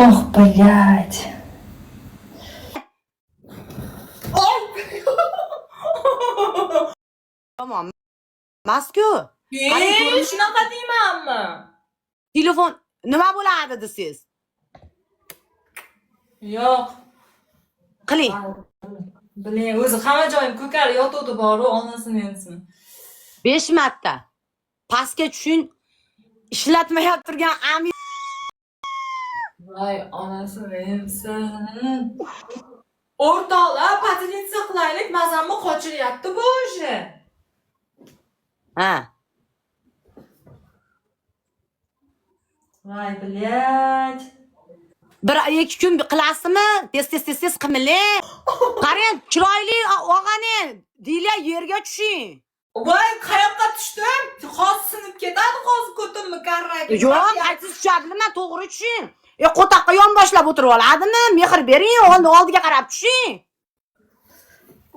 Oh, блядь. Yomon emas-ku. Qarang, Shunaqa deymanmi? Telefon nima bo'ladi desiz? Yo'q. Qiling. Biling, o'zi hamma joyim ko'karib yotuvdi boru, onasini emsin. 5 marta. Pastga tushing. Ishlatmayap turgan ami Voy, onasini emsin. O'rtoqlar, поделиться qilaylik, mazamni qochiryapti bu o'sha. Ha. Voy, блядь. Bir ikki kun qilasizmi? Tez tez tez tez qilmang. Qarang, chiroyli og'ani, Dilya yerga tushing. Voy, qayoqqa tushdim? Hozir sinib ketadi, hozir ko'timni karragi. Yo'q, qaysi tushadimi? To'g'ri tushing. Qo'toqqa yonboshlab o'tirib oladimi? Mehr bering, oldiga qarab tushing.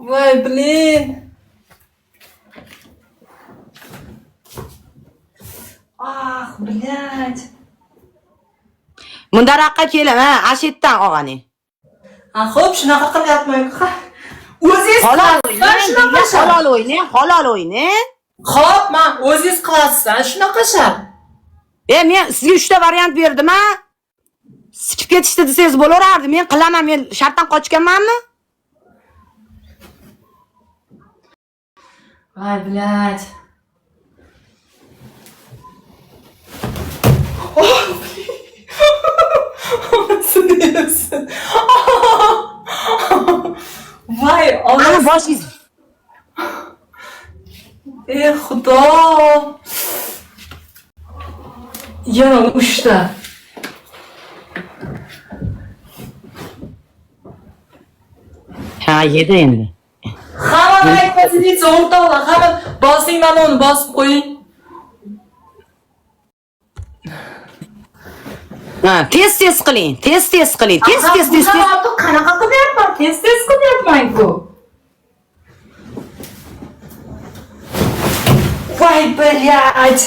Voy, блин. Ah, блядь. Mundaraqqa keling, ha, ashetdan og'ani. Ha, xo'p, shunaqa qilyapman-ku. O'zingiz Halol qilasiz, o'ynang, shunaqa shart. halol o'ynang, halol o'ynang. Xo'p, men o'zingiz qilasiz, shunaqa shart. Men sizga 3 ta variant berdim, ha. Sikib ketishdi desangiz bo'laverardi. Men qilaman, men shartdan qochganmanmi? Voy, блядь. Voy, Ana onasi. boshingiz. Ey xudo. Yana 3 ta. Ha, yedi endi. Hamma like поделиться, o'rtoqlar, hamma bosing, mana uni bosib qo'ying. Ha, tez tez qiling, tez tez qiling, tez tez tez tez. Qanaqa qilyapman? Tez tez qilyapman-ku. Voy, блядь.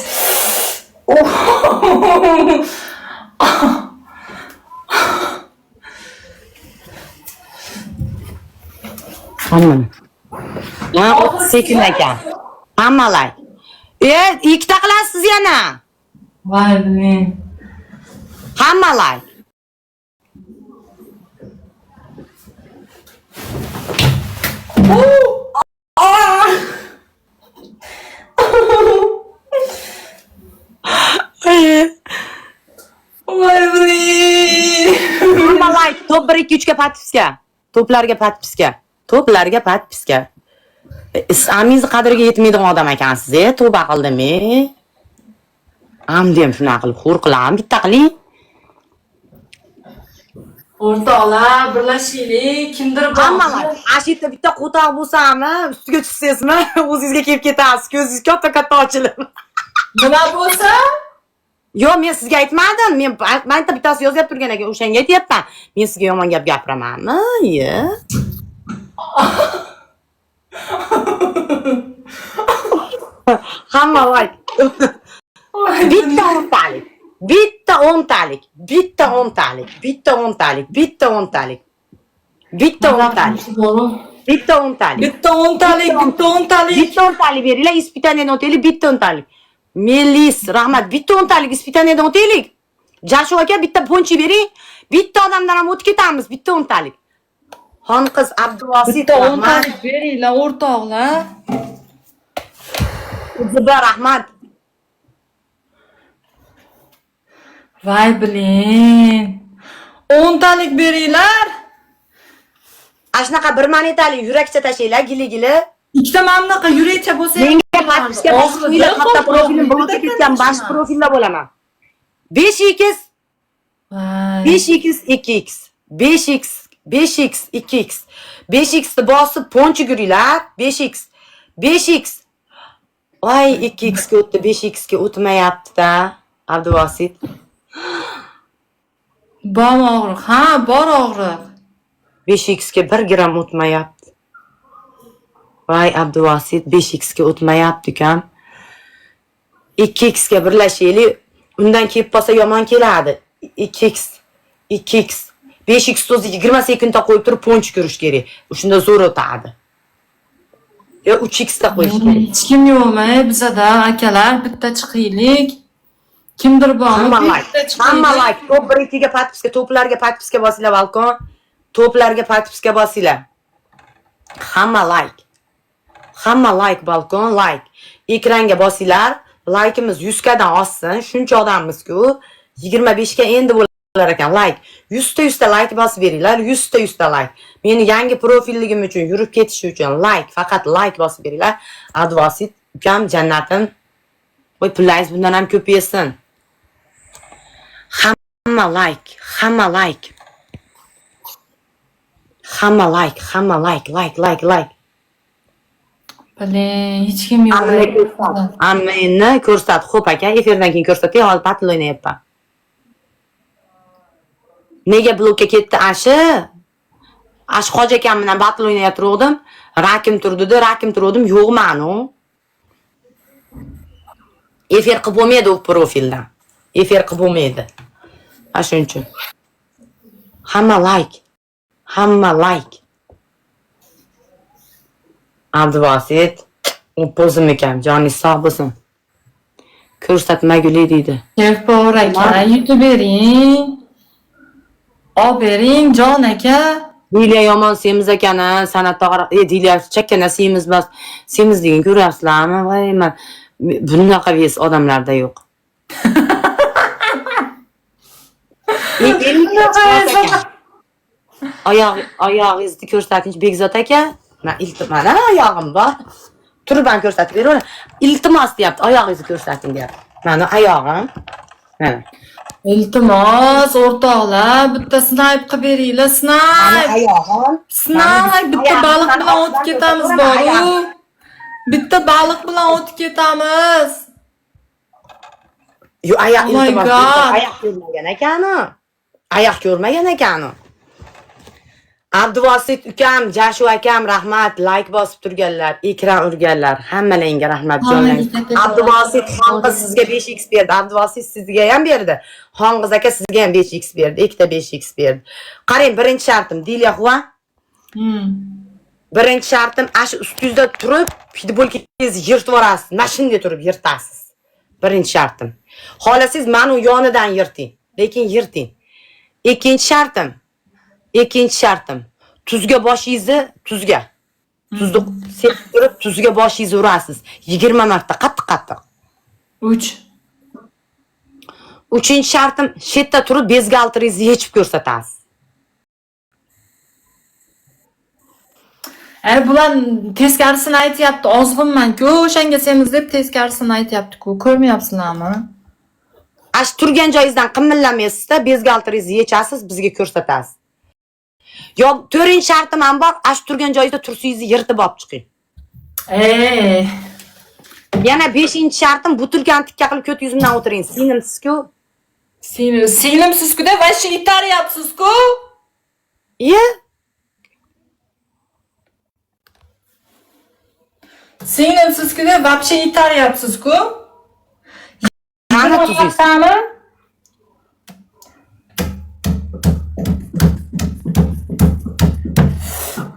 Hammani. Ha, 30 sekund ekan. Hamma like. Ikkita qilasiz yana. Voy, блин. Hamma like. Voy, блин. Hamma like. Top 1 2 3 ga подписка. Toplarga подписка. Toplarga подписка. Siz amingizni qadriga yetmaydigan odam ekansiz, tavba qildim, e. Amdi ham shunaqa qilib xo'r qilaman, bitta qiling. O'rtoqlar, birlashaylik. Kimdir bor. Hamma like. Ana shu yerda bitta qo'toq bo'lsami, ustiga tushsangizmi, o'zingizga kelib ketasiz, ko'zingiz katta-katta ochilib. Nima bo'lsa? Yo'q, men sizga aytmadim. Men bitta bittasi yozyapti turgan ekan, o'shanga aytyapman. Men sizga yomon gap gapiramanmi? Ye. Hamma like. Bitta o'ntalik. Bitta o'ntalik. Bitta o'ntalik. Bitta o'ntalik. Bitta o'ntalik. Bitta o'ntalik. Bitta o'ntalik. Bitta o'ntalik, bitta o'ntalik. Bitta o'ntalik beringlar, испытание dan o'taylik, bitta o'ntalik. Melis, rahmat. Bitta o'ntalik испытание dan o'taylik. Jashu aka bitta ponchi bering. Bitta odamdan ham o'tib ketamiz, bitta o'ntalik. Xonqiz Abduvosit, Bitta rahmat. o'ntalik beringlar, o'rtoqlar. Ziba, rahmat. Voy, блин. O'ntalik beringlar. Ana shunaqa bir monetalik yurakcha tashlanglar, gili-gili. Ikkita mana bunaqa yurakcha bo'lsa ham Menga подписка bosib qo'yinglar, katta profilim blokka ketgan, bosh profilda bo'laman. 5x Voy. 5x 2x 5x 5x 2x 5x ni bosib ponchi yuringlar. 5x 5x. Voy, 2x ga o'tdi, 5x ga o'tmayapti-da. Abduvosit. Bormi og'riq? Ha, bor og'riq. 5x ga 1 gram o'tmayapti. Voy, Abduvosit, 5x ga o'tmayapti ukam. 2x ga birlashaylik. Undan kelib qolsa yomon keladi. 2x. 2x. 5x o'zi 20 sekundda qo'yib turib ponchik yurish kerak. Shunda zo'r o'tadi. Yo 3x da qo'yish kerak. Hech kim yo'qmi bizada akalar? Bitta chiqaylik. Kimdir bormi? Hamma like. Bitta chiqaylik. Hamma like. Top 1 2 ga подписка, toplarga подписка bosinglar balkon. Toplarga подписка bosinglar. Hamma like. Hamma like balkon like. Ekranga bosinglar. Likeimiz 100 kadan oshsin. Shuncha odammiz-ku. 25 ga endi bo'lar ekan like. 100 ta 100 ta like bosib beringlar. 100 ta 100 ta like. Meni yangi profilligim uchun, yurib ketishi uchun like, faqat like bosib beringlar. Advosit ukam jannatim. Voy pullaringiz bundan ham ko'paysin. Hamma like, hamma like. Hamma like, hamma like, like, like, like. Блин, hech kim yo'q. Ammani ko'rsat. Ammani ko'rsat. Xo'p aka, efirdan keyin ko'rsatay, hozir battle o'ynayapman. Nega blokka ketdi ashi? Ash hoji akam bilan battle o'ynayotgandim. Rakim turdida, rakim turdim, yo'qman u. Efir qilib bo'lmaydi u profildan. Efir qilib bo'lmaydi. Ana shuning uchun. Hamma like. Hamma like. Abdubosit, u po'zim ekan, joningiz sog' bo'lsin. Ko'rsatmaguli deydi. Kef bor aka, yutib bering. Olib bering, jon aka. Dilya yomon semiz ekan, a, san'at tog'ara, Dilya chakkana semiz emas. Semizligini ko'ryapsizlarmi? Voy, man bunaqa вес odamlarda yo'q. 50 kilo chiqmas ekan. Oyog'ingizni ko'rsating, Bekzod aka. Men iltimos, mana oyog'im bor. Turib ham ko'rsatib beraman. Iltimos deyapti, oyog'ingizni ko'rsating deyapti. Mana oyog'im. Mana. Iltimos, o'rtoqlar, bitta snipe qilib beringlar, Mana snipe. oyog'im. Snipe, bitta baliq bilan o'tib ketamiz boru. Bitta baliq bilan o'tib ketamiz. Yo, oyoq Oh my iltimos. God. Oyoq ko'rmagan ekanu. Oyoq ko'rmagan ekanu. Abduvosit ukam, Jashu akam rahmat, like bosib turganlar, ekran urganlar, hammalaringga rahmat Hammaga jonlaring. katta Abduvosit rahmat. Xonqiz sizga 5x berdi. Abduvosit sizga ham berdi. Xonqiz aka sizga ham 5x berdi. Ikkita 5x berdi. Qarang, birinchi shartim Dilya Xuan. Birinchi shartim ashu ustingizda turib futbolkangizni yirtib yuborasiz. Mana shunday turib yirtasiz. Birinchi shartim. Xohlasangiz mani u yonidan yirting, lekin yirting. Ikkinchi shartim. Ikkinchi shartim. Tuzga boshingizni tuzga. Tuzni sepib turib tuzga boshingizni urasiz. 20 marta qattiq-qattiq. 3. Uchinchi shartim, shetda turib bezgalteringizni yechib ko'rsatasiz. Bular teskarisini aytyapti. Ozg'inman-ku, o'shanga semiz deb teskarisini aytyapti-ku. Ko'rmayapsizlarmi? Ash turgan joyingizdan qimillamaysiz-da, bezgalteringizni yechasiz, bizga ko'rsatasiz. Yo, to'rtinchi shartim ham bor, ash turgan joyingizda tursingizni yirtib olib chiqing. Yana beshinchi shartim, butilkani tikka qilib ko't yuzimdan o'tiring. Singlimsiz-ku. Singlim, singlimsiz-ku-da, вообще itaryapsiz-ku. Iye, Singlimsiz-ku-da, вообще itaryapsiz-ku. Qani tuzingiz? Martami?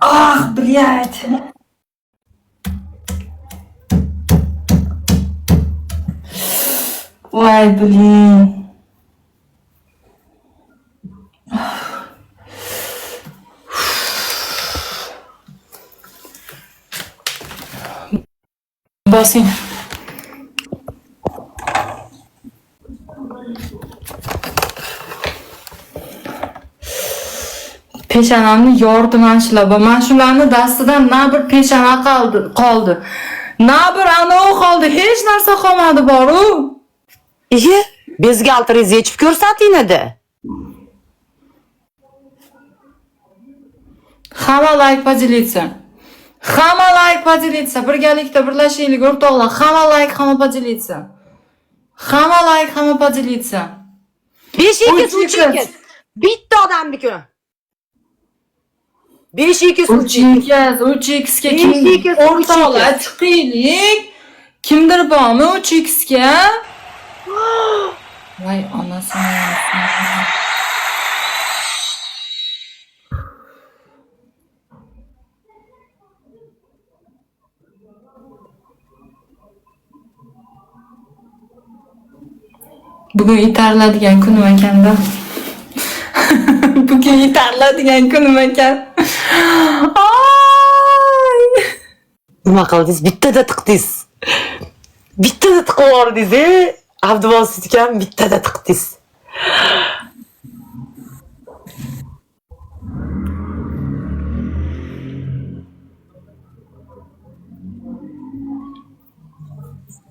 Ah, блядь. Voy, блин. Bosing. Peshonamni yordi mana shular. Va mana shularni dastidan na bir peshona qoldi. Na bir anavi qoldi. Hech narsa qolmadi boru. Iye, bezgalteringizni yechib ko'rsating edi. Hamma like, поделиться. Hamma like, поделиться. Birgalikda birlashaylik o'rtoqlar. Hamma like, hamma поделиться. Hamma like, hamma поделиться. 5 2 Uch 3 ikki. 2. Bitta odamniki. 5 2 3 3 2. x 3 x ga kim Besh ikki, uch o'rtoqlar ikki. chiqaylik. Kimdir bormi 3 x ga? Voy onasini. Bugun itariladigan kunim ekanda. Bugun itariladigan kunim ekan. Ay! Nima qildingiz? Bittada tiqdingiz. Bittada tiqib yubordingiz, e? Abdubosit ukam bittada tiqdingiz.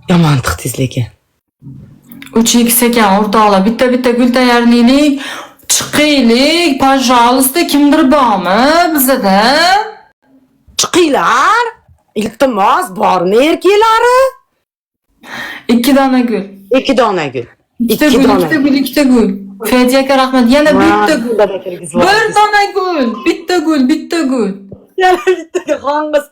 Yomon tiqdingiz lekin. 3x ekan o'rtoqlar. Bitta-bitta gul tayyorlaylik. Chiqaylik, пожалуйста, kimdir bormi bizada? Chiqinglar. Iltimos, bormi erkaklari? 2 dona gul. 2 dona gul. Ikkita 2 gul, dona. ikkita gul, ikkita gul. Fediya aka rahmat. Yana bitta gul. gul. Bir dona gul, bitta gul, bitta gul. Yana bitta qonqiz.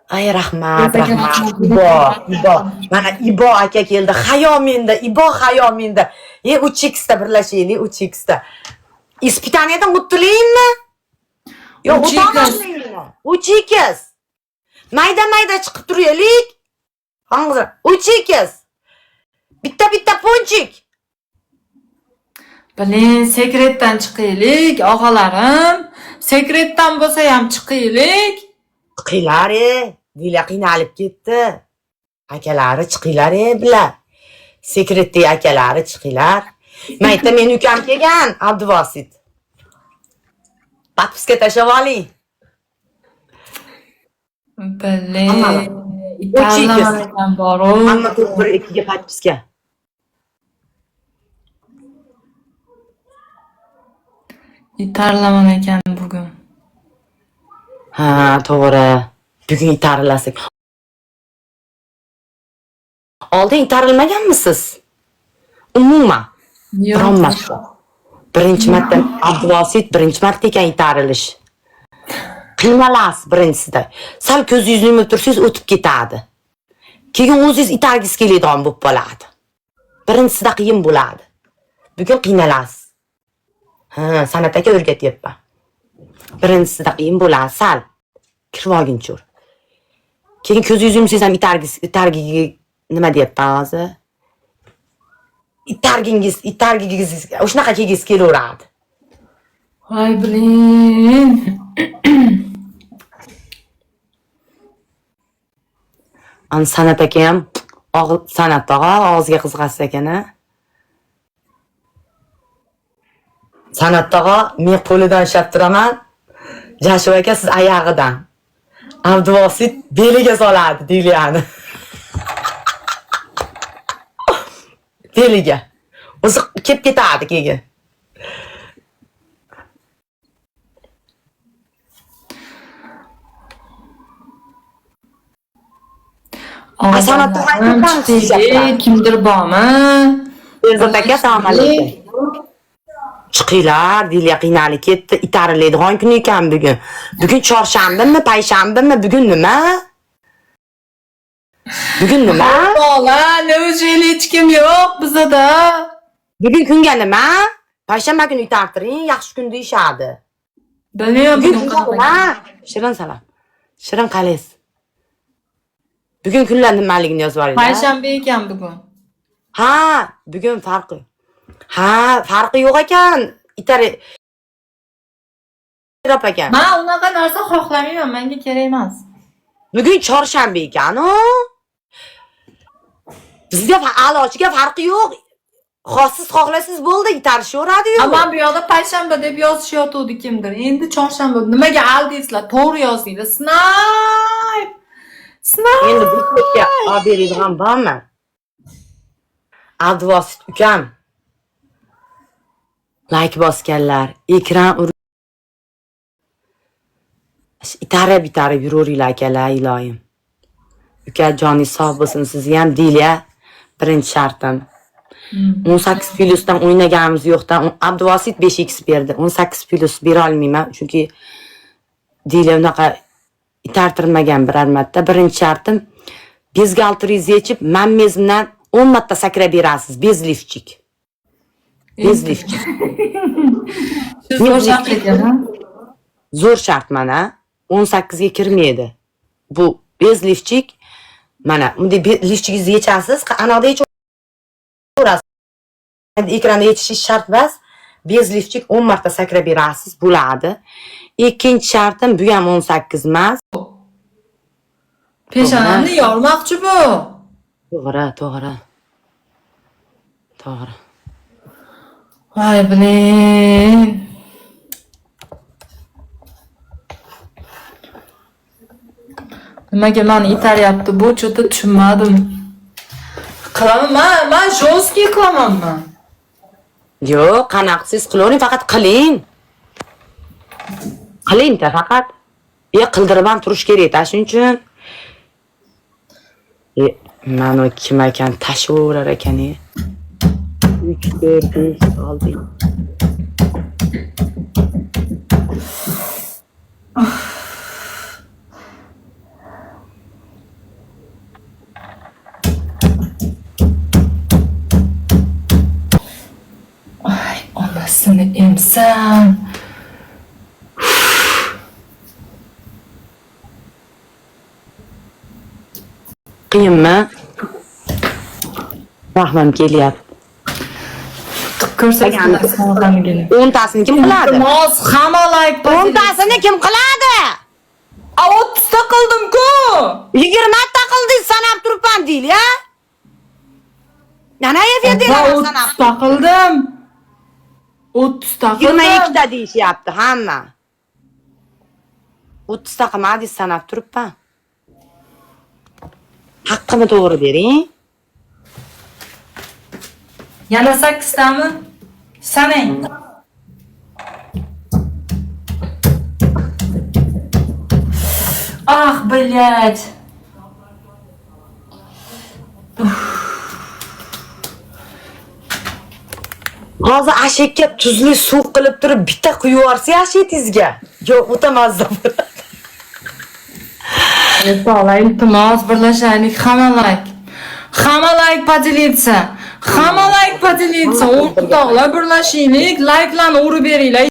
Ay rahmat, rahmat. Ibo, Ibo. Mana Ibo aka keldi. Hayo menda, Ibo hayo menda. E 3x da birlashaylik, 3x da. Испытание dan o'tdilaymi? Yo'q, 3x. o'tolmadingmi? 3x. Mayda-mayda chiqib turaylik. Qonqiz. 3x. Bitta-bitta пончик. Блин, sekretdan chiqaylik, og'alarim. Sekretdan bo'lsa ham chiqaylik. Chiqinglar e, Dila qiynalib ketdi. Akalari chiqinglar e bular. Sekretdagi akalari chiqinglar. Mayta meni ukam kelgan, Abduvosit. Подписка tashlab oling. Блин, Hamma. itarlaman bor-u. Hamma to'p bir ikkiga подписка. Itarlaman ekan bugun. Ha, to'g'ri. Bugun itarilasak. Oldin itarilmaganmisiz? Umuman. Yo'q. Biron marta. Birinchi marta Abduvosit birinchi marta ekan itarilish. Qiynalasiz birinchisida. Sal ko'zingizni yumib tursangiz o'tib ketadi. Keyin o'zingiz itargisi keladigan bo'lib qoladi. Birinchisida qiyin bo'ladi. Bugun qiynalasiz. Ha, San'at aka o'rgatyapman. Birinchisida qiyin bo'ladi, sal kirib olguncha. Keyin ko'zingizni yumsangiz ham itargisi, itargiga nima deyapman hozir? Itargingiz, itargingiz shunaqa kelgisi kelaveradi. Voy, блин. An San'at aka ham San'at tog'a og'ziga qizg'asiz ekan a. San'at tog'a, men qo'lidan ushlab turaman. Jashur aka siz oyog'idan. Abduvosit beliga soladi Dilyani. Beliga. O'zi kelib ketadi keyin. San'at tog'a aytib Chiqaylik, kimdir bormi? Berzod aka, assalomu alaykum. Chiqinglar, Dilya qiynalib ketdi. Itariladigan kun ekan bugun. Bugun chorshanbami, payshanbami, bugun nima? Bugun nima? O'rtoqlar, неужели hech kim yo'q bizada? Bugun kunga nima? Payshanba kuni itartiring, yaxshi kun deyishadi. Bilmayman Bugun bugun kunga qanaqa. nima? Shirin salom. Shirin qalaysiz? Bugun kunlar nimaligini yozib olinglar. Payshanba ekan bugun. Ha, bugun farqi. Ha, farqi yo'q ekan. Itari ekan. Men unaqa narsa xohlamayman, menga kerak emas. Bugun chorshanba ekan-u. Bizga a'lochiga farqi yo'q. Xohsiz xohlasiz bo'ldi, itarishaveradi-yu. Ama bu yoqda payshanba deb yozishayotgandi kimdir. Endi chorshanba. Nimaga aldaysizlar? To'g'ri yozdinglar. Snipe! Snipe! Endi bu to'pga olib beradigan bormi? Abduvosit ukam. Like bosganlar, ekran itarib itarib yuraveringlar akalar, iloyim. Uka joningiz sog' bo'lsin, sizni ham Dilya birinchi shartim. 18 plyusdan o'ynaganimiz yo'qdan Abduvosit 5x berdi. 18 plyus bera olmayman, chunki Dilya unaqa itartirmagan biror marta. Birinchi shartim бюстгальтeringizni yechib, mammezimdan 10 marta sakrab berasiz, без лифчик. Без лифчик. Shu zo'r shart ekan, ha? Zo'r shart mana. 18 ga kirmaydi. Bu без лифчик. Mana bunday lifchigingizni yechasiz, anaqada yechaverasiz. Ekranda yechishingiz shart emas. Без лифчик 10 marta sakrab berasiz, bo'ladi. Ikkinchi shartim, bu ham 18 emas. Peshonamni yormoqchi bu. To'g'ri, to'g'ri. To'g'ri. Voy, блин. Nimaga mani itaryapti bu? Что-то tushunmadim. Qilaman, man жесткий qilaman man. Yo'q, qanaqa qilsangiz qilavering, faqat qiling. Qiling-da faqat. Qildirib ham turish kerak, shuning uchun. Mana kim ekan, tashaverar ekan. 3, 4, 5, 6. Ay, onasini emsam. Qiyinmi? Rahmim kelyapti. Ko'rsatsin qanaqaligini. 10 tasini kim qiladi? Iltimos, hamma layk. 10 tasini kim qiladi? A, 30 ta qildim-ku. 20 ta qildingiz, sanab turibman deyli, a? Yana efirda sanab. 30 ta qildim. 30 ta qildim. 22 ta deyishyapti hamma. 30 ta qilmadingiz, sanab turibman. Haqqimni to'g'ri bering. Yana 8 tami? Sanang. Ah, блядь. Hozir ashekka tuzli suv qilib turib bitta quyib yuborsa ashetingizga. Yo'q, o'ta mazza bo'ladi. O'rtoqlar, iltimos, birlashaylik, hamma layk. Hamma layk, поделиться. Hamma layk, поделиться. O'rtoqlar, birlashaylik, layklarni urib beringlar.